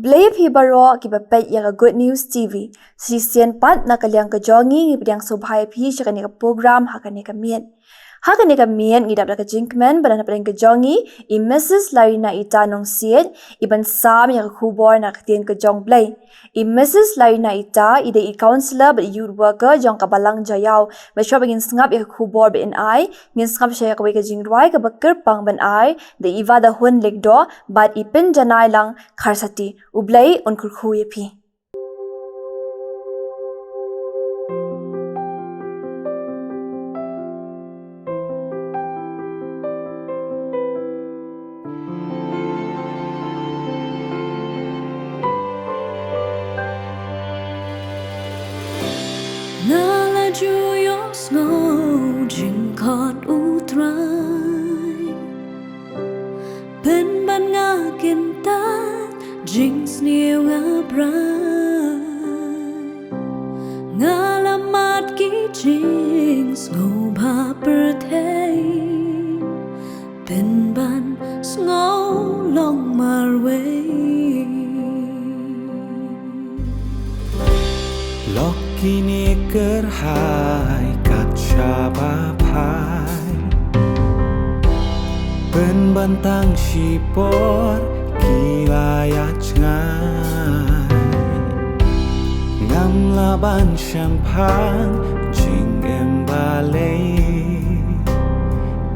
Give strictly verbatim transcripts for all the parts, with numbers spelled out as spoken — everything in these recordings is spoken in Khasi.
Khublei phi baroh kiba peit ïa ka Good News T V. Shisien pat na ka liang ka jong ngi ngi pdiang sngewbha ïa phi sha kane ka program ha kane ka miet. Ha kane ka miet ngi dap da ka jingkmen ba na pdeng ka jong ngi i Missus Larina Ita Nongsiej i ban sam ïa ka khubor na ka ktien ka jong U Blei. I Missus Larina Ita i dei i counselor bad i youth worker jong ka Balang Jaïaw. Bad shuwa ba ngin sngap ïa ka khubor ba in ai, ngin sngap sha ïa kawei ka jingrwai kaba kyrpang ban ai da i Wadahun Lyngdoh bad i Pynjanai Lang Kharsati. U Blei un kyrkhu ïa phi. Nga la ju ïohsngew jingkhot U Trai, pynban nga kyntait jingsniew nga brai. Nga la mad ki jingsngewbha pyrthei, pynban sngew long marwei. Lok kine kyrhai kat shaba phai, pynban tang shipor ki la ïajngai. Ngam lah ban shemphang jingim balei,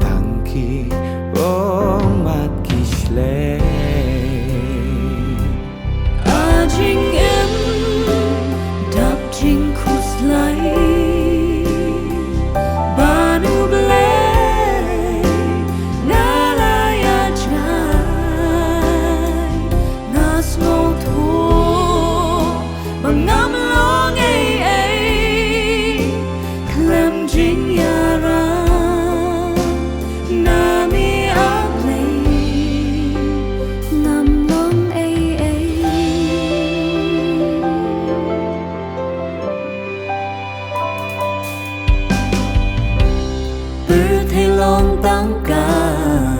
tang ki ummat ki shlei. A jingim dap jingkhuslai, bad U Blei nga la ïajngai. Nga sngewthuh ba ngam long ei ei khlem jingïarap na me, A Blei, ngam long ei ei. Pyrthei long tang ka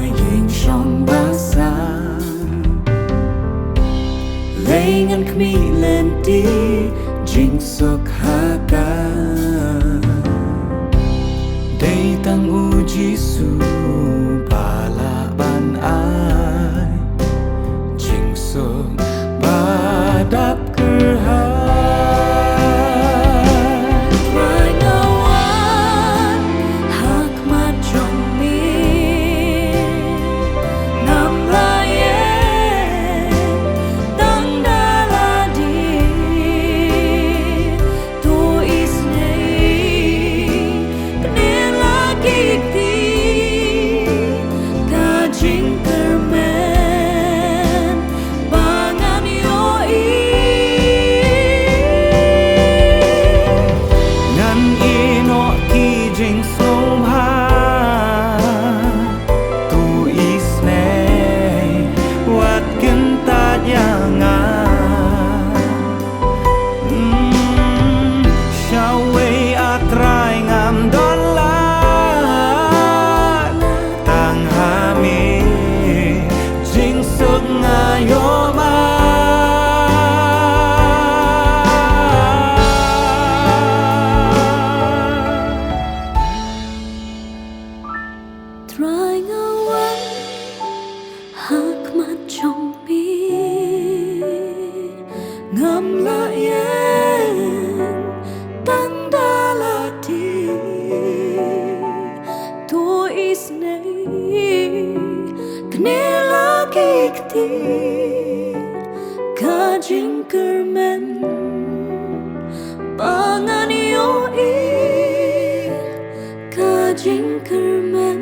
ïing shong ba sah, lei ngan khmih lynti jingsuk ha ka. Dei tang U Jisu ba lah ban ai jingsuk ba dap kyrhai. Trai, nga wan ha khmat jong me, ngam lah ïeng tang da lade. To isynei, knieh la ki kti, ka jingkyrmen ba ngan ïohi. Ngan ïehnoh ki jingsngewbha, to isynei wat kyntait ïa nga. Mm, shawei, A Trai, ngam don lad, tang ha me jingsuk nga ïoh ma. Trai, nga wan ha khmat jong me, ngam lah ïeng tang da lade. To isynei, knieh la ki kti, ka jingkyrmen ba ngan ïohi, ka jingkyrmen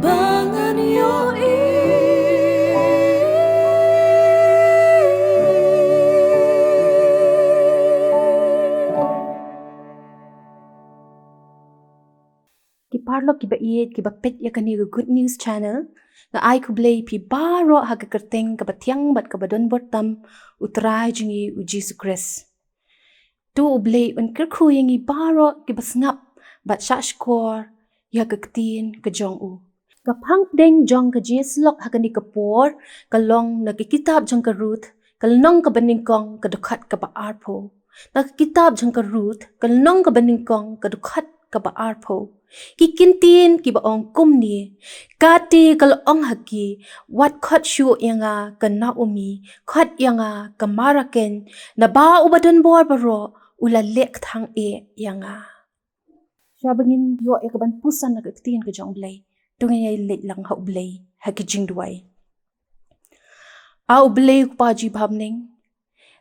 ba ngan ïohi. Ki paralok kiba ïeit kiba peit ïa kane ka Good News Channel, nga ai khublei ïa phi baroh ha ka kyrteng kaba thiang bad kaba don bor tam U Trai jong ngi U Jisu Khrist. To U Blei un kyrkhu ïa ngi baroh kiba sngap bad shahshkor ïa ka ktien ka jong u. Ka phang pdeng jong ka jingïasyllok ha kane ka por ka long na ka kitab jong ka Ruth, ka lynnong kaba nyngkong, ka dkhot kaba arphew. Na ka kitab jong ka Ruth, ka lynnong kaba nyngkong, ka dkhot kaba arphew. Ki ktien kiba ong kumne: Kata ka la ong ha ki: Wat khot shuh ïa nga ka Naomi, khot ïa nga ka Mara, kane naba uba don bor baroh u la leh kthang eh ïa nga. Sha ba ngin ïoh ïa kaban pyrshang na ka ktien ka jong U Blei, to ngin ïa leit lang ha U Blei ha ka jingduwai. A U Blei U Kpa jong ngi ba ha bneng,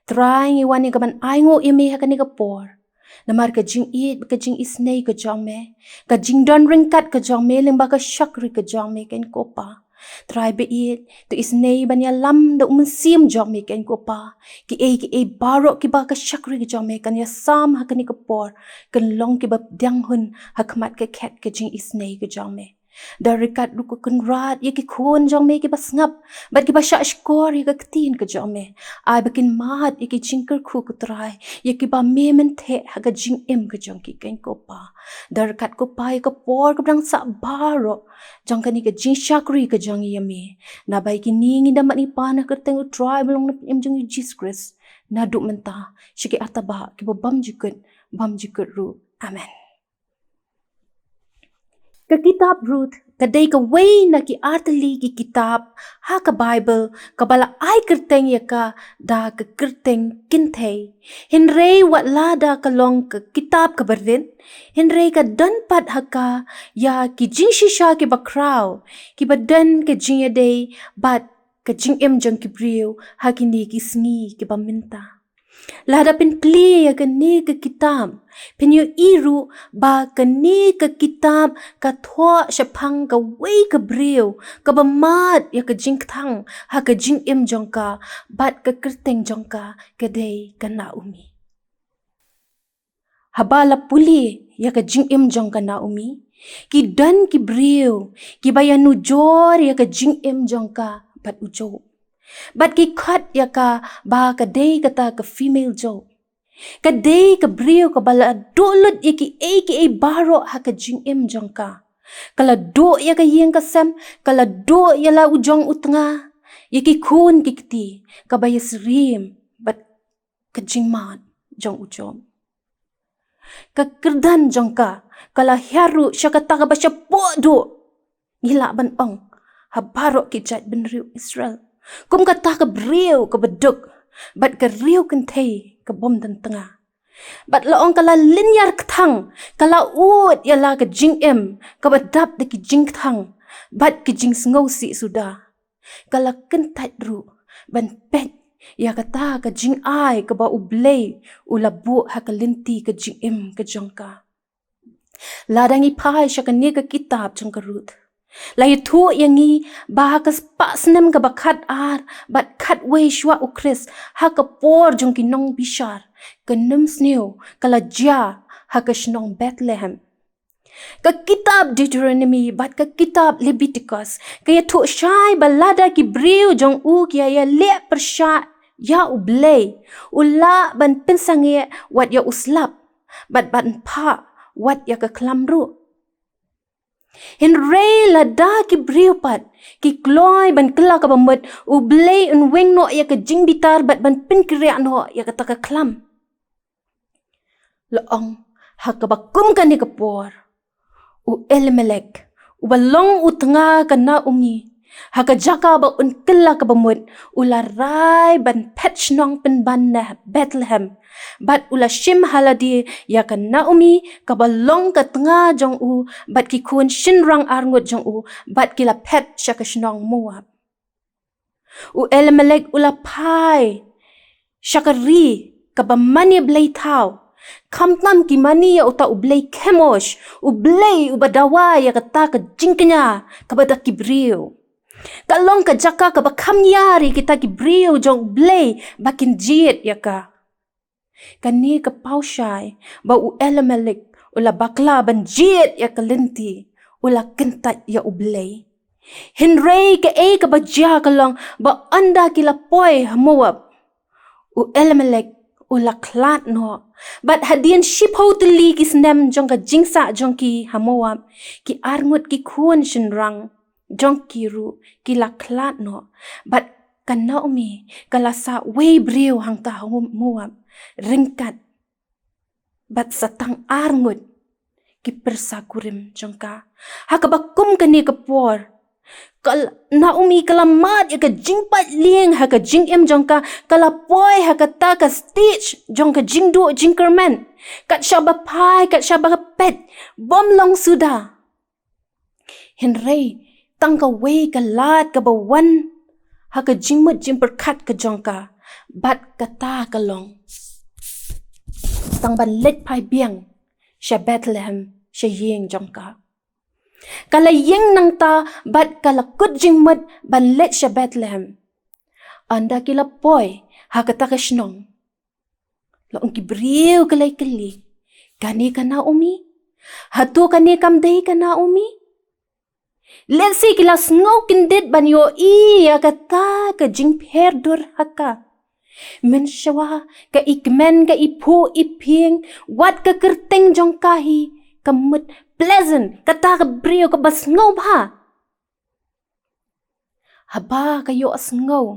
Trai, ngi wan ïa kaban ainguh ïa me ha kane ka por. Namar ka jingïeit, ka jingisynei ka jong me, ka jingdon ryngkat ka jong me lyngba ka shakri ka jong me, kane ko Pa. Trai ba ïeit, to isynei ban ïalam da U Mynsiem jong me, kane ko Pa. Kiei kiei baroh kiba ka shakri ka jong me kan ïasam ha kane ka por, kan long kiba pdiang hun ha khmat ka khet ka jingisynei ka jong me. Dang ryngkat ruh, ko Kynrad, ïa ki khun jong me kiba sngap bad kiba shahshkor ïa ka ktien ka jong me, ai ba kin mad ïa ki jingkyrkhu, ko Trai, ïa kiba me men theh ha ka jingim ka jong ki, kane ko Pa. Dang ryngkat, ko Pa, ïa ka por kaba dang sah baroh jong kane ka jingshakri ka jong ngi ïa me. Naba ïa kine ngi da mad, ngi pan ha ka kyrteng U Trai ba long na pdeng jong ngi, U Jisu Khrist, naduh mynta sha ki arta ba kiba bymjukut, bymjukut ruh. Amen. Ka kitab Ruth ka dei kawei na ki artylli ki kitab ha ka Baibl kaba la ai kyrteng ïa ka da ka kyrteng kynthei. Hynrei wat la da ka long ka kitab kaba rit, hynrei ka don pat ha ka ïa ki jingshisha kiba khraw, kiba don ka jingïadei bad ka jingim jong ki briew ha kine ki sngi kiba mynta. Lada phin plie ïa kane ka kitab, phin ïohi ruh ba kane ka kitab ka thoh shaphang kawei ka briew kaba mad ïa ka jingkthang ha ka jingim jong ka, bad ka kyrteng jong ka ka dei ka Naomi. Haba la pule ïa ka jingim jong ka Naomi, ki don ki briew kiba ïanujor ïa ka jingim jong ka bad u Job, bad ki khot ïa ka ba ka dei kata ka female Job. Ka dei ka briew kaba la duh lut ïa kiei kiei baroh ha ka jingim jong ka. Ka la duh ïa ka ïing ka sem, ka la duh ïa la u jong u tnga, ïa ki khun ki kti, kaba ïasyriem bad ka jingmad jong u Job. Ka kyrdan jong ka ka la hiar ruh sha kata kaba shapoh duh, ngi lah ban ong, ha baroh ki jaitbynriew Israel, kum kata ka briew kaba duk bad ka riew kynthei ka bym don tnga. Bad la ong ka la lynñiar kthang, ka la ud ïa la ka jingim kaba dap da ki jingkthang bad ki jingsngewsih suda. Ka la kyntait ruh ban peit ïa kata ka jingai kaba U Blei u la buh ha ka lynti ka jingim ka jong ka. Lada ngi phai sha kane ka kitab jong ka Ruth, la ïathuh ïa ngi ba ha ka spah snem kaba khatar bad khatwei shuwa U Khrist, ha ka por jong ki nongbishar, ka nongpynsniew ka la jia ha ka shnong Bethlehem. Ka kitab Deuteronomi bad ka kitab Leviticus ka ïathuh shai ba lada ki briew jong u ki ïa leh pyrshah ïa U Blei, u lah ban pynsangeh wat ïa u slap bad ban phah wat ïa ka khlam ruh. Hynrei lada ki briew pat ki kloi ban kylla kaba mut, U Blei un weng noh ïa ka jingbitar bad ban pynkhreh noh ïa kata ka khlam. La ong, ha kaba kum kane ka por, u Elimelek, uba long u tnga ka Naomi, ha ka jaka ba un kylla kaba mut, u la rai ban phet shnong pynban na Bethlehem. Bad u la shim ha lade ïa ka Naomi, kaba long ka tnga jong u, bad ki khun shynrang arngut jong u, bad ki la phet sha ka shnong Moab. U Elimelek u la phai sha ka ri kaba mane blei thaw, khamtam ki mane ïa uta u blei Kemosh, u blei uba dawa ïa kata ka jingkñia kaba da ki briew. Ka long ka jaka kaba kham ïar ïa kita ki briew jong U Blei ba kin jied ïa ka. Kane ka paw shai ba u Elimelek u la bakla ban jied ïa ka lynti, u la kyntait ïa U Blei. Hynrei kaei kaba jia ka long ba ynda ki la poi ha Moab, u Elimelek u la khlad noh. Bad hadien shiphew tylli ki snem jong ka jingsah jong ki ha Moab, ki arngut ki khun shynrang jong ki ruh ki la khlad noh, bad ka Naomi ka la sah wei briew hangta ha Moab ryngkat bad sa tang ar ngut ki pyrsa kurim jong ka. Ha kaba kum kane ka por, ka Naomi ka la mad ïa ka jingpait lieng ha ka jingim jong ka, ka la poi ha kata ka stage jong ka jingduh jingkyrmen. Kat shaba phai, kat shaba peit, bym long suda. Hynrei tang kawei ka lad kaba wan ha ka jingmut jingpyrkhat ka jong ka, bad kata ka long tang ban leit phai biang sha Bethlehem, sha ïing jong ka. Ka la ïeng nangta bad ka la kut jingmut ban leit sha Bethlehem. Ynda ki la poi ha kata ka shnong, la ong ki briew ki la ïakylli, kane ka Naomi? Hato kane kam dei ka Naomi? Lehse ki la sngew kyndit ban ïohi ïa kata ka jingpher dur ha ka. Mynshuwa ka i kmen, ka i phuh i phieng, wat ka kyrteng jong ka hi ka mut Pleasant, kata ka briew kaba sngewbha. Haba ka ïohsngew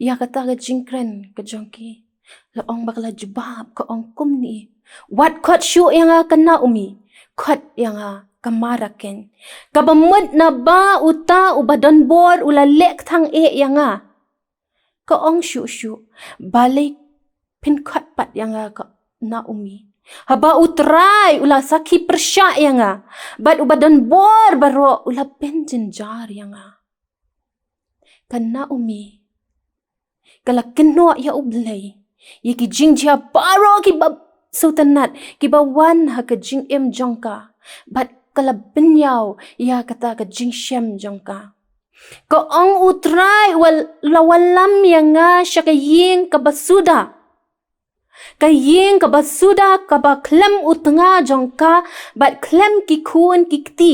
ïa kata ka jingkren ka jong ki, la ong ba ka la jubab, ka ong kumne, wat khot shuh ïa nga ka Naomi, khot ïa nga ka Maraken. Kaba mut naba uta uba don bor u la leh kthang eh ïa nga. Ka ong shuh shuh, balei phin khot pat ïa nga ka Naomi, haba U Trai u la sakhi pyrshah ïa nga, bad uba don bor baroh u la pynjynjar ïa nga. Ka Naomi ka la kynnoh ïa U Blei ïa ki jingjia baroh kiba sngewtynnat kiba wan ha ka jingim jong ka, bad ka la pynïaw ïa kata ka jingshem jong ka. Ka ong, U Trai u la wallam ïa nga sha ka ïing kaba suda, ka ïing kaba suda kaba khlem u tnga jong ka bad khlem ki khun ki kti.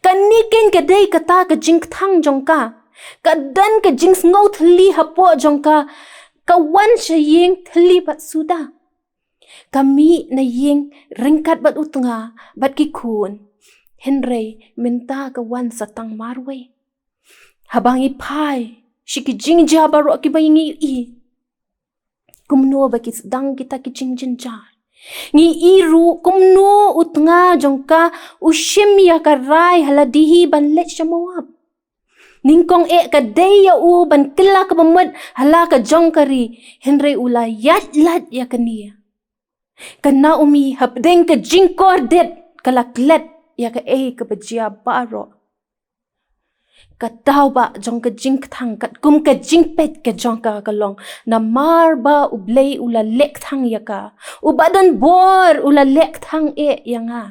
Kane keiñ ka dei kata ka jingkthang jong ka. Ka don ka jingsngew thylli hapoh jong ka. Ka wan sha ïing thylli bad suda. Ka mih na ïing ryngkat bad u tnga bad ki khun. Hynrei mynta ka wan sa tang marwei. Haba ngi phai sha ki jingjia baroh kiba ngi ïohi, kumno ba ki sdang kita ki jingjynjar. Ngi ïohi ruh kumno u tnga jong ka u shim ïa ka rai ha lade hi ban leit sha Moab. Nyngkong eh ka dei ïa u ban kylla kaba mut ha la ka jong ka ri, hynrei u la ïaid lait ïa kane. Ka Naomi hapdeng ka jingkordit ka la klet ïa kaei kaba jia baroh. Ka daw ba jong ka jingkthang katkum ka jingpeit ka jong ka ka long, namar ba U Blei u la leh kthang ïa ka, uba don bor u la leh kthang eh ïa nga.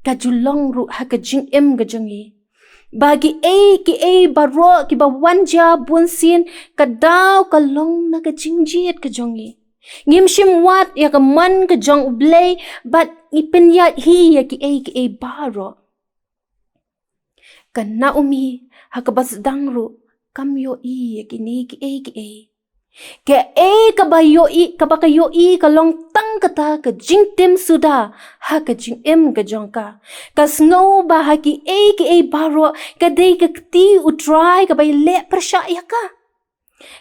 Ka ju long ruh ha ka jingim ka jong ngi, ba kiei kiei baroh kiba wan jia bunsien, ka daw ka long na ka jingjied ka jong ngi. Ngim shim wad ïa ka mon ka jong U Blei bad ngi pynïaid hi ïa kiei kiei baroh. Ka Naomi ha kaba sdang ruh kam ïohi ïa kine kiei kiei. Kaei kaba ïohi, kaba ka ïohi ka long tang kata ka jingtim suda ha ka jingim ka jong ka. Ka sngew ba ha kiei kiei baroh ka dei ka kti U Trai kaba ïaleh pyrshah ïa ka.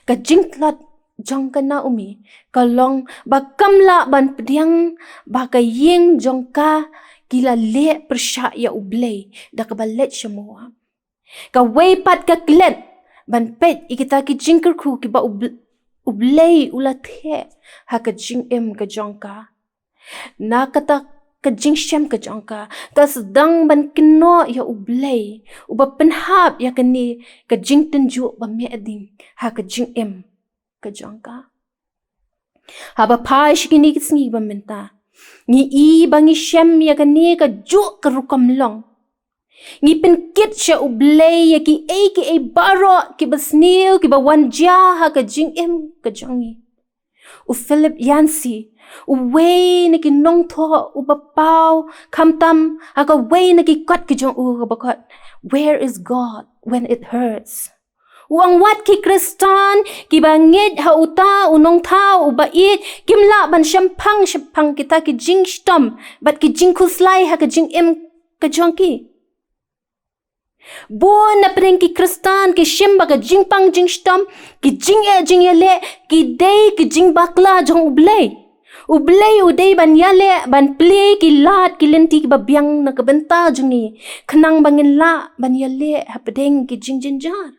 Ka jingtlot jong ka Naomi ka long ba kam lah ban pdiang ba ka ïing jong ka ki la leh pyrshah ïa U Blei da kaba leit sha Moab. Kawei pat ka klet ban peit ïa kita ki jingkyrkhu kiba U Bl-, U Blei u la theh ha ka jingim ka jong ka. Na kata ka jingshem ka jong ka, ka sdang ban kynnoh ïa U Blei uba pynhap ïa kane ka jingtynjuh ba meh ding ha ka jingim ka jong ka. Haba phai sha kine ki sngi ba mynta, ngi i ba ngi shem ïa kane ka juh ka rukom long. Ngi pynkit sha U Blei ïa kiei kiei baroh kiba sniew kiba wan jia ha ka jingim ka jong ngi. U Philip Yancey, uwei na ki nongthoh uba paw khamtam ha kawei na ki kot ki jong u kaba khot Where is God When It Hurts? U ong, wat ki Khristan kiba ngeit ha uta u Nongthaw uba ïeit kim lah ban shemphang shemphang kita ki jingshitom bad ki jingkhuslai ha ka jingim ka jong ki. Bun na pdeng ki Khristan ki shim ba ka jingpang jingshitom, ki jingeh jingïaleh, ki dei ki jingbakla jong U Blei. U Blei u dei ban ïaleh, ban plie ki lad ki lynti kiba biang na ka bynta jong ngi, khnang ba ngin lah ban ïaleh hapdeng ki jingjynjar.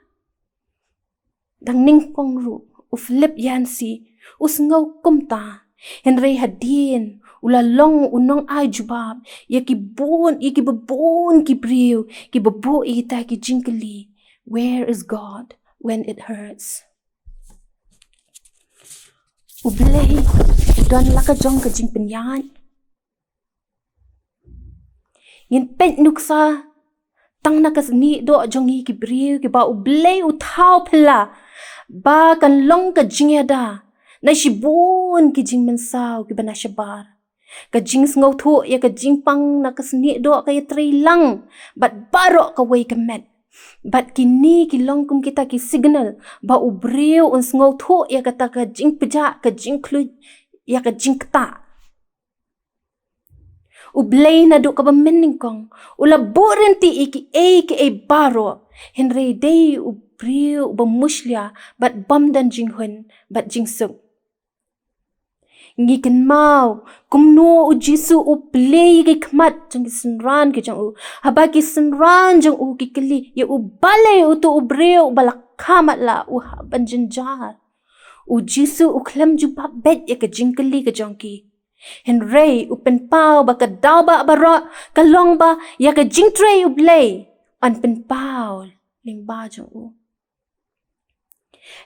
Dang nyngkong ruh, u Philip Yancey u sngew kumta. Hynrei hadien u la long u nongai jubab ïa ki bun, ïa kiba bun ki briew kiba buh ïa kita ki jingkylli, "Where is God when it hurts?" U Blei u don la ka jong ka jingpynïaid. Ngin peit nuksa tang na ka snieh doh jong ngi ki briew kiba U Blei u thaw phylla ba kan long ka jingïada na shibun ki jingmynsaw kiba na shabar. Ka jingsngewthuh ïa ka jingpang na ka snieh doh ka ïatrei lang bad baroh kawei ka met. Bad kine ki long kum kita ki signal ba u briew un sngewthuh ïa kata ka jingpjah, ka jingkhluit, ïa ka jingktah. U Blei naduh kaba mynnyngkong u la buh rynti ïa kiei kiei baroh, hynrei dei u briew uba mushlia bad bym don jinghun bad jingsuk. Ngi kynmaw kumno U Jisu u plie ïa ki khmat jong ki synran ki jong u, haba ki synran jong u ki kylli ïa u, balei uto u briew uba la kha matlah u hap ban jynjar. U Jisu u khlem jubab beit ïa ka jingkylli ka jong ki. Hynrei u pynpaw ba ka daw ba baroh ka long ba ïa ka jingtrei U Blei yn pynpaw lyngba jong u.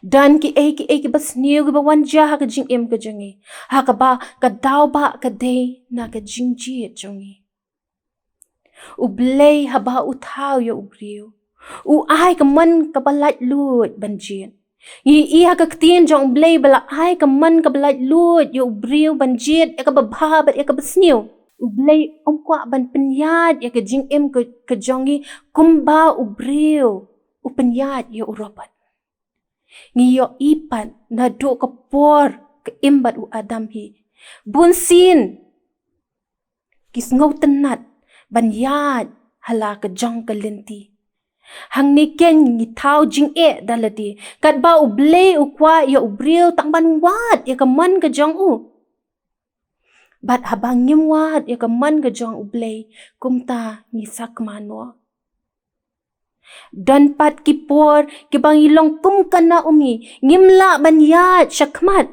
Don kiei kiei kiba sniew kiba wan jia ha ka jingim ka jong ngi, ha kaba ka daw ba ka dei na ka jingjied jong ngi. U Blei haba u thaw ïa u briew, u ai ka mon kaba laitluid ban jied. Ngi i ha ka ktien jong U Blei ba la ai ka mon kaba laitluid ïa u briew ban jied ïa kaba bha bad ïa kaba sniew. U Blei um kwah ban pynïaid ïa ka jingim ka, ka jong ngi kumba u briew u pynïaid ïa u robot. Ngi ïohi pat naduh ka por ka im bad u Adam hi, bunsien ki sngewtynnat ban ïaid ha la ka jong ka lynti. Hangne keiñ ngi thaw jingeh da lade, katba U Blei u kwah ïa u briew tang ban wad ïa ka mon ka jong u. Bad haba ngim wad ïa ka mon ka jong U Blei, kumta ngi sakma noh. Don pat ki por kiba ngi long kum ka Naomi, ngim lah ban ïaid shakhmat.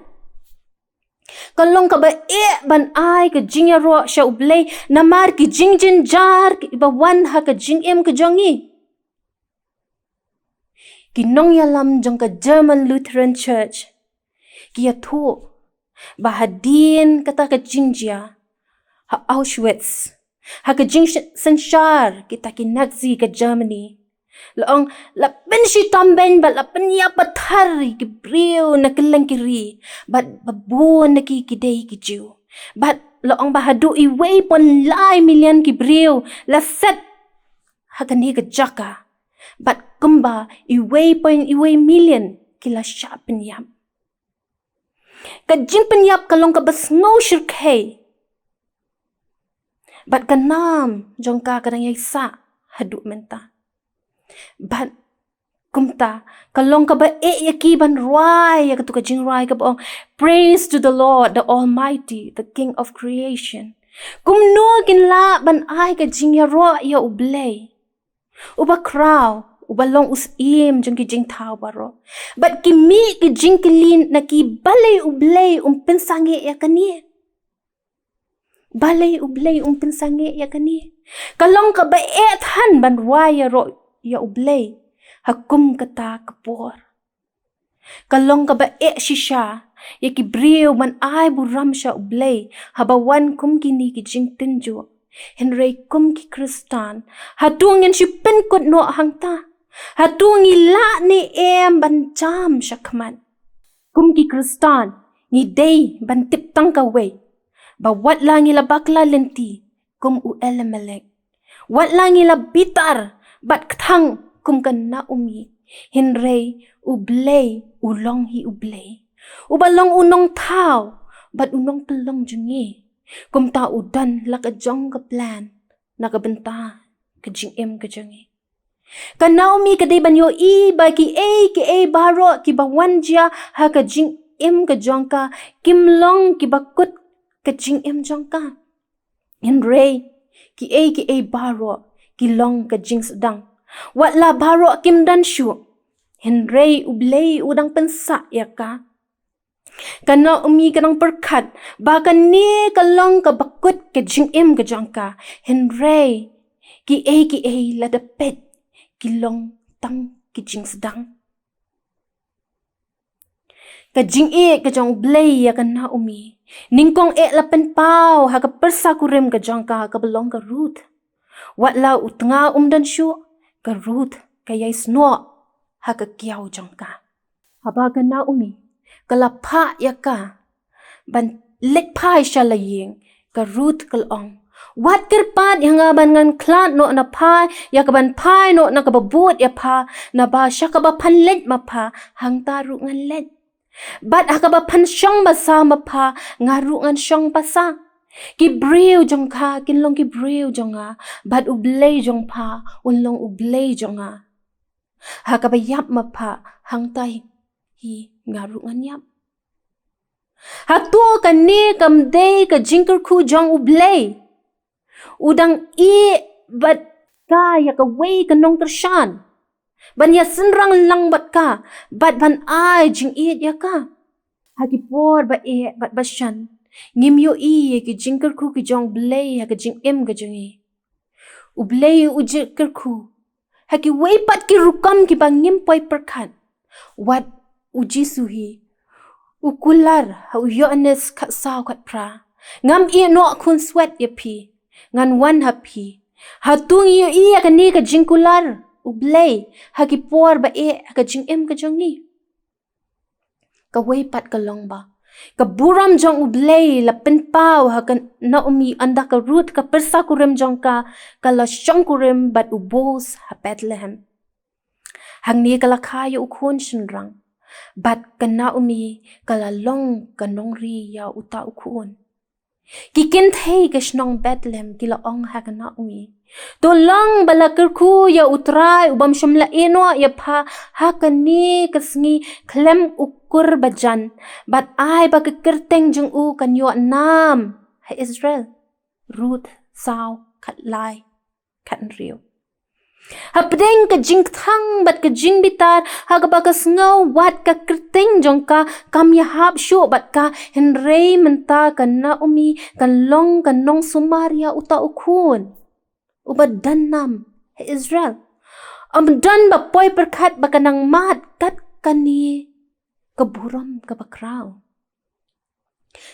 Ka long kaba eh ban ai ka jingïaroh sha U Blei namar ki jingjynjar kiba wan ha ka jingim ka jong ngi. Ki nongïalam jong ka German Lutheran Church ki ïathuh ba hadien kata ka jingjia ha Auschwitz, ha ka jingsynshar kita ki Nazi ka Germany, la ong la pynshitom beiñ bad la pynïap pathar ïa ki briew na kylleng ki ri, bad ba bun na ki ki dei ki Jiw. Bad la ong ba haduh uwei point lai million ki briew la set ha kane ka jaka, bad kumba uwei point uwei million ki la shah pynïap. Ka jingpynïap ka long kaba sngew shyrkhei. Bad ka nam jong ka ka dang ïai sah haduh mynta. Bad kumta ka long kaba eh ïa ki ban rwai ïa katu ka jingrwai kaba ong, "Praise to the Lord, the Almighty, the King of creation." Kumno kin lah ban ai ka jingïaroh ïa U Blei uba khraw, uba long u Syiem jong ki jingthaw baroh? Bad ki mih ki jingkylli na ki, balei U Blei um pynsangeh ïa kane? Balei U Blei um pynsangeh ïa kane? Ka long kaba eh than ban rwai ïaroh ïa U Blei ha kum kata ka por. Ka long kaba eh shisha ïa ki briew ban ai burom sha U Blei haba wan kum kine ki jingtynjuh. Hynrei kum ki Khristan, hato ngin shu pynkut noh hangta? Hato ngi lah ne em ban jam shakhmat? Kum ki Khristan, ngi dei ban tip tang kawei, ba wat la ngi la bakla lynti kum u Elimelek, wat la ngi la bitar bad kthang kum ka Naomi, hynrei U Blei u long hi U Blei, uba long u Nongthaw bad u Nongpynlong jong ngi. Kumta u don la ka jong ka plan na ka bynta ka jingim ka jong ngi. Ka Naomi ka dei ban ïohi ba kiei kiei baroh kiba wan jia ha ka jingim ka jong ka kim long kiba kut ka jingim jong ka. Hynrei kiei kiei baroh ki long ka jingsdang. Wat la baroh kim don shuh, hynrei U Blei u dang pynsah ïa ka. Ka Naomi ka dang pyrkhat ba kane ka long kaba kut ka jingim ka jong ka. Hynrei kiei kiei lada peit ki long tang ki jingsdang. Ka jingïeit ka jong U Blei ïa ka Naomi nyngkong eh la pynpaw ha ka pyrsa kurim ka jong ka kaba long ka Ruth. Wat la u tnga um don shuh, ka Ruth ka ïai snoh ha ka kiaw jong ka. Haba ka Naomi ka la phah ïa ka ban leit phai sha la ïing, ka Ruth ka la ong, wat kyrpad ïa nga ban ngan khlad noh na pha ïa kaban phai noh na kaba bud ïa pha, naba sha kaba phan leit ma pha hangta ruh ngan leit. Bad ha kaba phan shong basa ma pha nga ruh ngan shong basa. Ki briew jong pha kin long ki briew jong nga, bad U Blei jong pha un long U Blei jong nga. Ha kaba ïap ma pha hangta hi nga ruh ngan ïap. Hato kane kam dei ka jingkyrkhu jong U Blei? U dang ïeh bad ka ïa kawei ka nongkyrshan ban ïa synrang lang bad ka bad ban ai jingïeit ïa ka. Ha ki por ba eh bad ba shan ngim ïohi ïa ki jingkyrkhu ki jong U Blei ha ka jingim ka jong ngi. U Blei u jingkyrkhu ha kiwei pat ki rukom kiba ngim poi pyrkhat. Wat U Jisu hi u kular ha u Ïoannis khatsaw khatphra, ngam ïeh noh khunswet ïa phi, ngan wan ha phi. Hato ngi ïohi ïa kane ka jingkular U Blei ha ki por ba eh ha ka jingim ka jong ngi? Kawei pat ka long ba ka burom jong U Blei la pynpaw ha ka Naomi ynda ka Ruth ka pyrsa kurim jong ka ka la shong kurim bad u Boaz ha Bethlehem. Hangne ka la kha ïa u khun shynrang bad ka Naomi ka la long ka nongri ïa uta u khun. Ki kynthei ka shnong Bethlehem ki la ong ha ka Naomi, to long ba la kyrkhu ïa U Trai u bym shym la ïehnoh ïa pha ha kane ka sngi khlem u kur ba jan, bad ai ba ka kyrteng jong u kan ïoh nam ha Israel. Ruth saw khatlai khathynriew. Hapdeng ka jingkthang bad ka jingbitar ha kaba ka sngew wat ka kyrteng jong ka kam ïahap shuh bad ka, hynrei mynta ka Naomi kan long ka nongsumar ïa uta u khun uba don nam ha Israel. Ym don ba poi pyrkhat ba ka nang mad kat kane ka burom kaba khraw.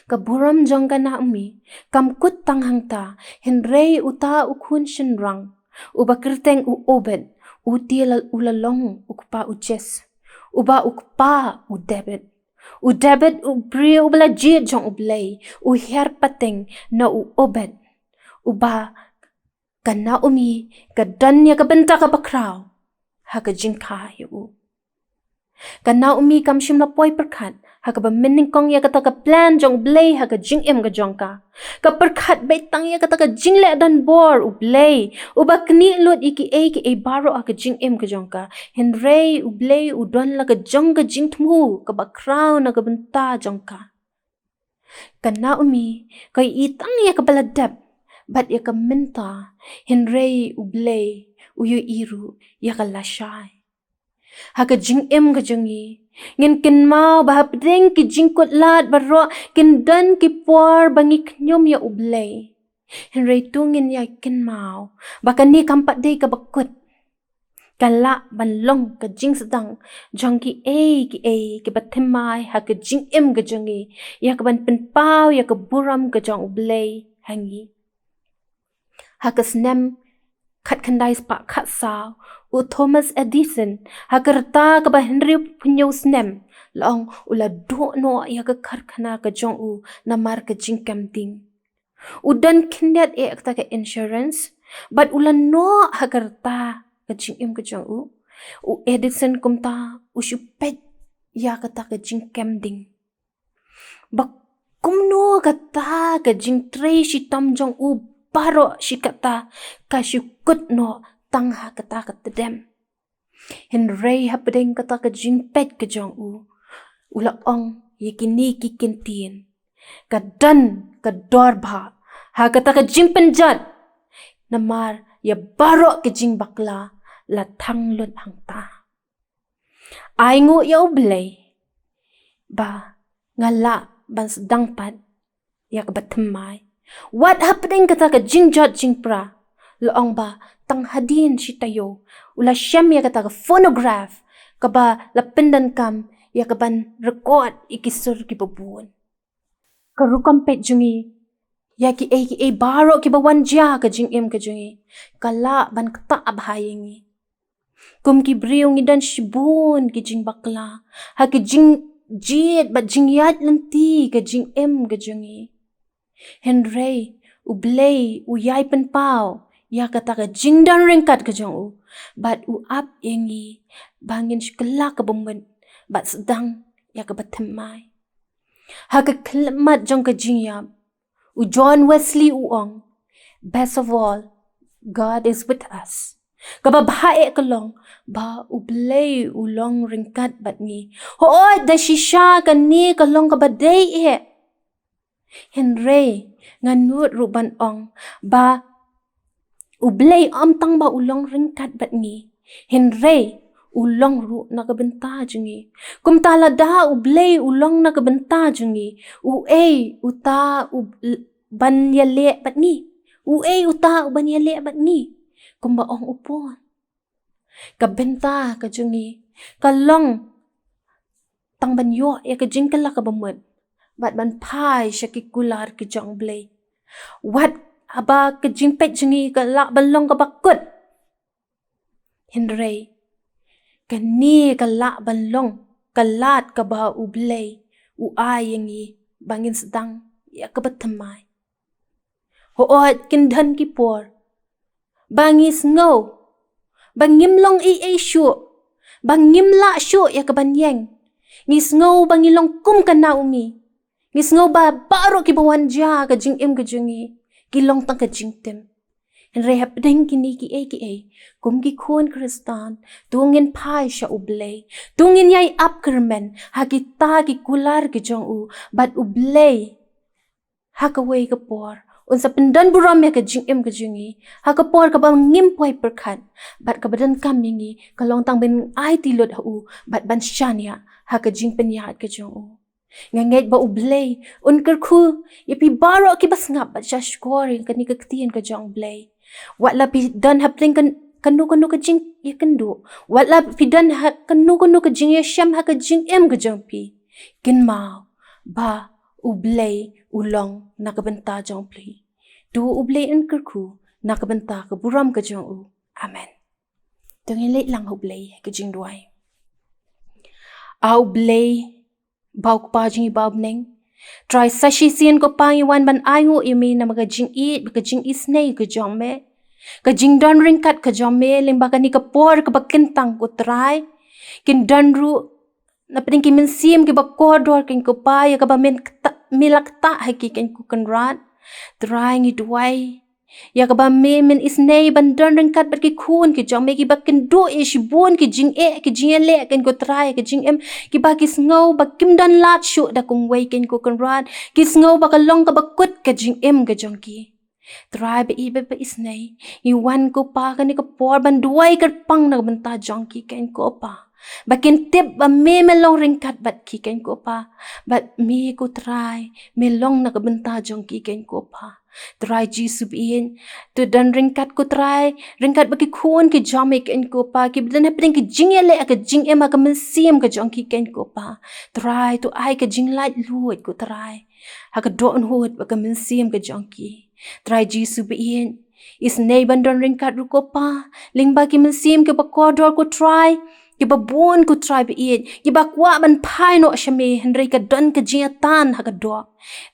Ka burom jong ka Naomi kam kut tang hangta, hynrei uta u khun shynrang uba kyrteng u Obed, u te la u la long u kpa u Jess, uba u kpa u David. U David u briew uba la jied jong U Blei, u hiar pateng na u Obed, uba ka Naomi ka don ïa ka bynta kaba khraw ha ka jingkha ïa u. Ka Naomi kam shym la poi pyrkhat ha kaba mynnyngkong ïa kata ka plan jong U Blei ha ka jingim ka jong ka. Ka pyrkhat beit tang ïa kata ka jingleh don bor U Blei uba knieh lut ïa kiei kiei baroh ha ka jingim ka jong ka. Hynrei U Blei u don la ka jong ka jingthmu kaba khraw na ka bynta jong ka. Ka Naomi ka ïohi tang ïa kaba la dep bad ïa ka mynta, hynrei U Blei u ïohi ruh ïa ka lashai. Ha ka jingim ka jong ngi ngin kynmaw ba hapdeng ki jingkut lad baroh kin don ki por ba ngi khñium ïa U Blei. Hynrei to ngin ïa kynmaw ba kane kam pat dei kaba kut. Ka lah ban long ka jingsdang jong kiei kiei kiba thymmai ha ka jingim ka jong ngi ïa kaban pynpaw ïa ka burom ka jong U Blei ha ngi. Ha ka snem khatkhyndai spah khatsaw, u Thomas Edison ha ka rta kaba hynriewphew hynñiew snem la ong u la duh noh ïa ka karkhana ka jong u namar ka jingkem ding. U don khyndiat eh kata ka insurance bad u la noh ha ka rta ka jingim ka jong u. U Edison kumta u shu peit ïa kata ka jingkem ding ba kumno kata ka jingtrei shitom jong u baroh shi katta ka shu kut noh tang ha kata ka tdem. Hynrei hapdeng kata ka jingpeit ka jong u, u la ong ïa kine ki kyntien: Ka don ka dor bha ha kata ka jingpynjot, namar ïa baroh ka jingbakla la thang lut hangta. Ai nguh ïa U Blei ba nga lah ban sdang pat ïa kaba thymmai. Wat hapdeng kata ka jingjot jingpra, la ong ba tang hadien shi taïew u la shem ïa kata ka phonograph kaba la pyndonkam ïa kaban record ïa ki sur kiba bun. Ka rukom peit jong ngi ïa kiei kiei baroh kiba wan jia ka jingim ka jong ngi, ka lah ban ktah bha ïa ngi. Kum ki briew ngi don shibun ki jingbakla ha ki jingjied bad jingïaid lynti ka jingim ka jong ngi. Hynrei U Blei u ïai pynpaw ïa kata ka jingdon ryngkat ka jong u, bad u ap ïa ngi ba ngin shu kylla kaba mut bad sdang ïa kaba thymmai. Ha ka khyllipmat jong ka jingïap, u John Wesley u ong, "Best of all, God is with us." Kaba bha eh ka long ba U Blei u long ryngkat bad ngi. Hooid, da shisha kane ka long kaba dei eh. Hynrei nga nud ruh ban ong ba U Blei ym tang ba u long ryngkat bad ngi, hynrei u long ruh na ka bynta jong ngi. Kumta lada U Blei u long na ka bynta jong ngi, uei uta u ban ïaleh bad ngi? Uei uta u ban ïaleh bad ngi? Kumba ong u Paul, ka bynta ka jong ngi ka long tang ban ïoh ïa ka jingkylla kaba mut bad ban phai sha ki kular ki jong U Blei. Wat haba ka jingpeit jong ngi ka lah ban long kaba kut, hynrei kane ka lah ban long ka lad kaba U Blei u ai ïa ngi ba ngin sdang ïa kaba thymmai. Hooid, kin don ki por ba ngi sngew ba ngim long ei ei shuh, ba ngim lah shuh ïa kaban ïeng. Ngi sngew ba ngi long kum ka Naomi. Ngi sngew ba baroh kiba wan jia ka jingim ka jong ngi ki long tang ka jingtim. Hynrei hapdeng kine kiei kiei, kum ki khun Khristan, to ngin phai sha U Blei, to ngin ïai ap kyrmen ha kita ki kular ki jong u, bad U Blei ha kawei ka por un sa pyndon burom ïa ka jingim ka jong ngi ha ka por kaba ngim poi pyrkhat, bad kaba donkam ïa ngi ka long tang ban aiti lut ha u bad ban shaniah ha ka jingpynïaid ka jong u. Nga ngeit ba U Blei un kyrkhu ïa phi baroh kiba sngap bad sha shkor ïa kane ka ktien ka jong U Blei. Wat la phi don hapdeng kan kano kano ka jingïakynduh, wat la phi don ha kano kano ka jingïashem ha ka jingim ka jong phi, kynmaw ba U Blei u long na ka bynta jong phi. To U Blei un kyrkhu na ka bynta ka burom ka jong u. Amen. To ngin leit lang ha U Blei ha ka jingduwai. A U Blei, ba u Kpa jong ngi ba ha bneng, Trai, sa shisien ko Pa ngi wan ban ai nguh ïa me namar ka jingïeit bad ka jingisynei ka jong me. Ka jingdon ryngkat ka jong me lyngba kane ka por kaba kyntang ko Trai. Kin don ruh na pdeng ki mynsiem kiba kordor kein ko Pa ïa kaba men kta, me la ktah ha ki kein ko Kynrad. Trai, ngi duwai ïa kaba me men isynei ban don ryngkat bad ki khun ki jong me kiba kynduh ïa shibun ki jingeh ki jingïaleh kein ko Trai, ki jingim kiba ki sngew ba kim don lad shuh da kumwei kein ko Kynrad. Ki sngew ba ka long kaba kut ka jingim ka jong ki. Trai ba ïeit bad ba isynei, ngi wan ko Pa kane ka por ban duwai kyrpang na ka bynta jong ki kein ko Pa, ba kin tip ba me me long ryngkat bad ki kein ko Pa, bad me ko Trai me long na ka bynta jong ki kein ko Pa. Trai Jisu ba ïeit, to don ryngkat ko Trai ryngkat bad ki khun ki jong me kein ko Pa, kiba don hapdeng ki jingïaleh ha ka jingim ha ka mynsiem ka jong ki kein ko Pa. Trai to ai ka jinglaitluid ko Trai ha ka dohnud bad ka mynsiem ka jong ki. Trai Jisu ba ïeit, isynei ban don ryngkat ruh ko Pa lyngba ki mynsiem kiba kordor ko Trai, kiba bun ko Trai ba ïeit, kiba kwah ban phai noh sha me hynrei ka don ka jingïatan ha ka doh.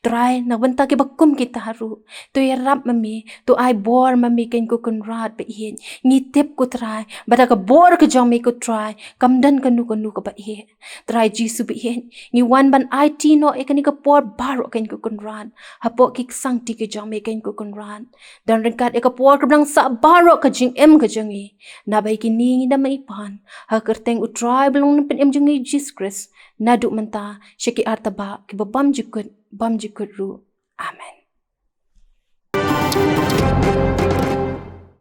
Trai, na ka bynta kiba kum kita ruh, to ïarap ma me, to ai bor ma me kein ko Kynrad ba ïeit. Ngi tip ko Trai ba da ka bor ka jong me ko Trai, kam don kano kano kaba ïeit. Trai Jisu ba ïeit, ngi wan ban aiti noh ïa kane ka por baroh kein ko Kynrad hapoh ki ksangti ki jong me kein ko Kynrad. Don ryngkat ïa ka por ka bneng sah baroh ka jingim ka jong ngi. Naba ïa kine ngi da mih pan ha ka kyrteng u Trai ba long nongpynim jong ngi Jisu Khrist, naduh mynta sha ki artabah kiba bym jukut bym jukut ruh.